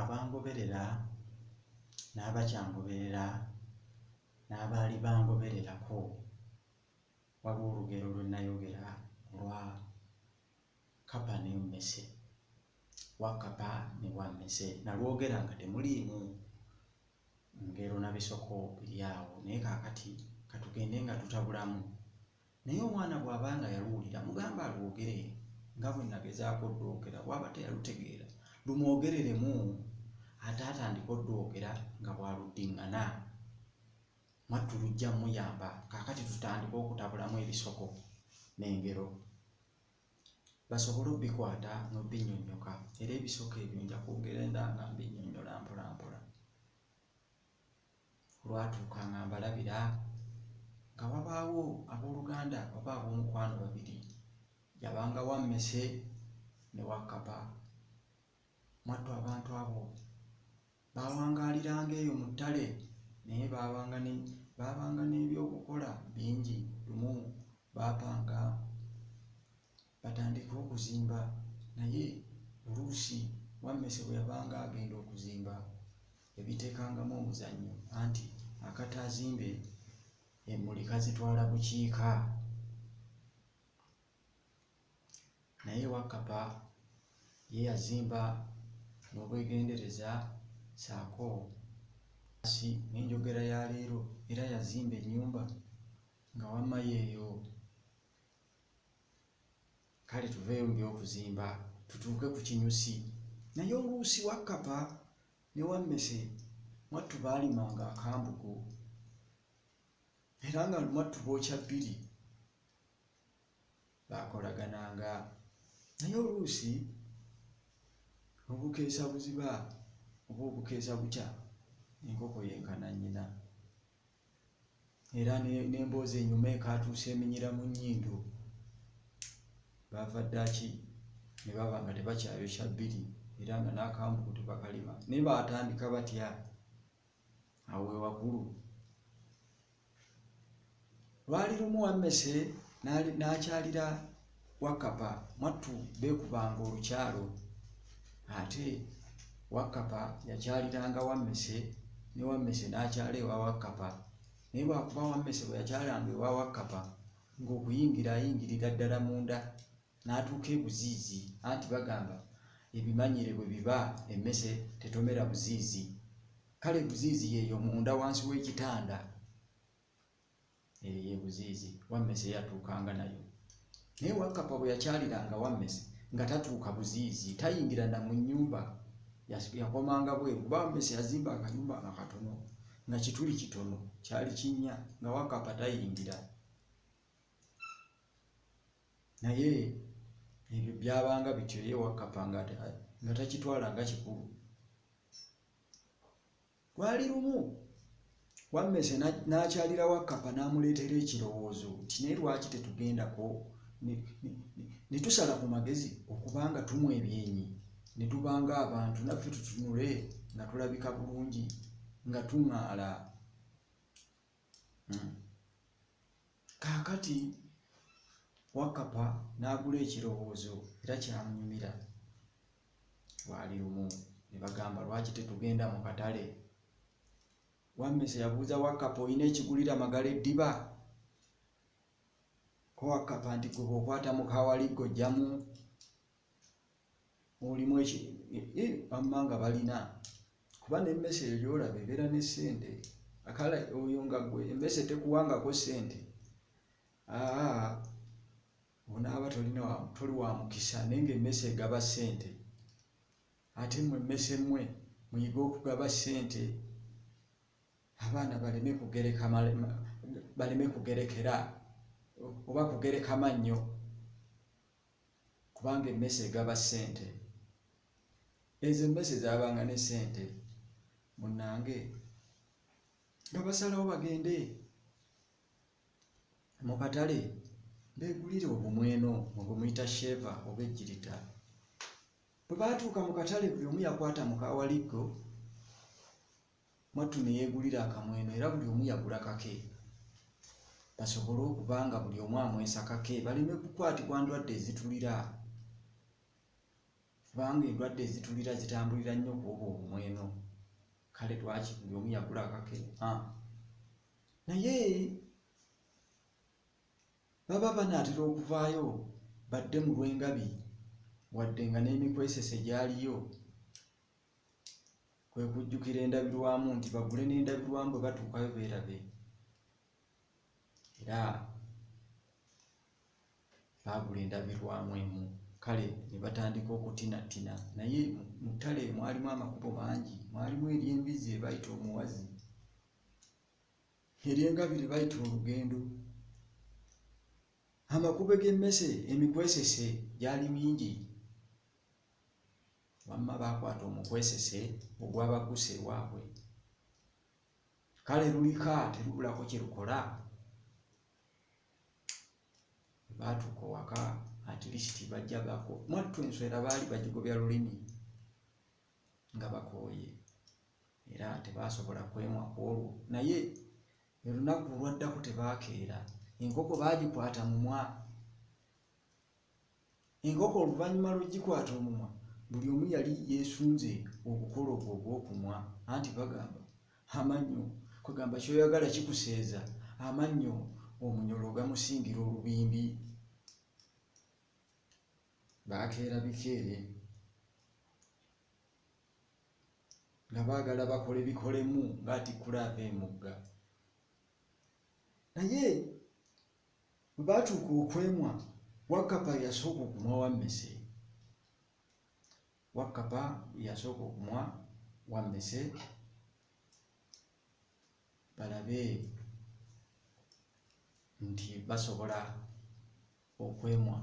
Abangoberera n'abakyangoberera n'abaali bangobererako, waliwo olugero lwe nnayogera olwa Kkapa n'emmese, Wakkapa ne Wammese. Nalwogera nga temuliimu ngero na bisoko biri awo, naye kaakati ka tugende nga tutabulamu. Naye omwana bw'aba nga yaluwulira mugambe alwogere nga bwe nagezaako oddwogera, bw'aba teyalutegeera lumwogereremu ate atandike oddwogera nga bw'aluddiŋŋana. Mwattu lujja mmuyamba. Kaakati tutandike okutabulamu ebisoko n'engero basobole obbikwata n'obbinnyonnyoka era ebisoko ebyo nja kugenda nga mbinnyonnyola mpolampola. Olwatuuka nga mbalabira nga wabaawo abooluganda oba aboomukwano babiri, yabanga Wammese ne Wakkapa. Mwattu abantu abo baawangaaliranga eyo mu ttale naye baabanga ne baabanga n'ebyokukola bingi. Lumu baapanga batandike okuzimba naye oluusi Wammese bwe yabanga agenda okuzimba yabiteekangamu omuzannyo anti akataazimbe emmuli kazitwala bukiika. Naye Wakkapa ye yazimba n'obwegendereza ssaako n'enjogera ya leero era yazimba ennyumba nga wamma yeeyo. Kale tuveeyo mu by'okuzimba tutuuke ku kinyusi. Naye oluusi Wakkapa ne Wammese mwattu baalimanga akambugu era nga mwattu bookya bbiri. Baakolagananga. Naye oluusi obukeesa buziba oba obukeesa bukya enkoko yenkana nnyina. Era n'emboozi enyuma ekaatuusa eminyira mu nnyindo. Baava ddaaki ne baba nga tebakyayokya bbiri era nga n'akambugu tebakalima. Naye baatandika batya? Awo we wakulu. Lwali lumu Wammese n'akyalira Wakkapa. Mwattu beekubanga olukyalo. Ate Wakkapa yakyaliranga Wammese ne Wammese n'akyala ewa Wakkapa. Naye lwakuba Wammese bwe yakyalanga ewa Wakkapa ng'okuyingira ayingirira ddala munda n'atuuka e buziizi anti bagamba ebimanyire bwe biba emmese tetomera buziizi. Kale buziizi y'eyo munda wansi w'ekitanda. Eyo ye buziizi Wammese yatuukanga nayo. Naye Wakkapa bwe yakyaliranga Wammese nga tatuuka buziizi, tayingira na mu nnyumba, yakomanga bweru kuba Wammese yazimba akayumba nga katono, nga kituli kitono, kyali kinnya nga Wakkapa tayingira. Naye ebyo byabanga bityo ye Wakkapa nga takitwala nga kikulu. Lwali lumu Wammese n'akyalira Wakkapa n'amuleetera ekirowoozo nti naye lwaki tetugendako ne tusala ku magezi okuba nga tumwa ebyenyi ne tuba ng'abantu naffe tutunule nga tulabika bulungi nga tuŋŋaala. Kaakati Wakkapa n'agula ekirowoozo era kyamunyumira. Lwali lumu ne bagamba lwaki tetugenda mu katale? Wammese yabuuza Wakkapa olina ekigulira Magala eddiba? Ko Wakkapa nti ggwe bw'okwata mu kawaliggo ojjamu olimu eki wamma nga balina kuba n'emmese eyo gy'olaba ebeera ne ssente akala oyo nga ggwe emmese tekuwangako ssente aa onaaba tolina toli wa mukisa naye ng'emmese egaba ssente ate mmwe emmese mmwe muyige okugaba ssente abaana baleme kugereka baleme kugerekera oba kugereka mannyo kubanga emmese egaba ssente. Ezo emmese zaabanga ne ssente munnange nga basalawo bagende mu katale beegulire obumweno mwe bwe muyita sheeva oba ejjirita. Bwe baatuuka mu katale buli omu yakwata mu kawaliggo mwattu ne yeegulira akamweno era buli omu yagula kake basobole okuba nga buli omu amwesa kake baleme kukwatibwa ndwadde ezitulira. Kubanga endwadde ezitulira zitambulira nnyo ku obwo obumweno. Kale lwaki buli omu yagula akake? Naye baba banaatera okuvaayo badde mu Lw'engabi, wadde nga n'emikwesese gyaliyo, kwe kujjukira endabirwamu nti bagule n'endabirwamu bwe batuukayo beerabe. Era baagula endabirwamu emu, kale ne batandika okutinatina. Naye mu ttale mwalimu amakubo mangi, mwalimu ery'embizzi lye bayita omuwazi, ery'engabi lye bayita olugendo. Amakubo g'emmese, emikwesese gyali mingi. Wamma baakwata omukwesese ogwabaggusa ewaabwe. Kale lulika terubulako kye lukola. Bwe baatuuka owaka, at least bajja bako mwattu enswera baali bagigobya lulimi nga bakooye, era tebaasobola kwemwa ku olwo. Naye olunaku olwaddako tebaakeera, enkoko baagikwata mumwa. Enkoko oluvannyuma lw'ogikwata omumwa, buli omu yali yeesunze okukola ogwo ogw'okumwa. Anti bagamba amannyo, kwegamba ky'oyagala kikuseeza, amannyo omunyolo gamusingira olubimbi. Baakeera bikeere nga baagala bakole bikolemu ng'atikkula ava emugga. Naye bwe baatuuka okwemwa, Wakkapa yasooka okumwa Wammese. Wakkapa yasooka okumwa Wammese balabe nti basobola okwemwa.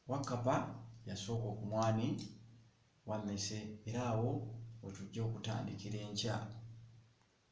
Wakkapa yasooka okumwa ani? Wammese. Era awo we tujja okutandikira enkya.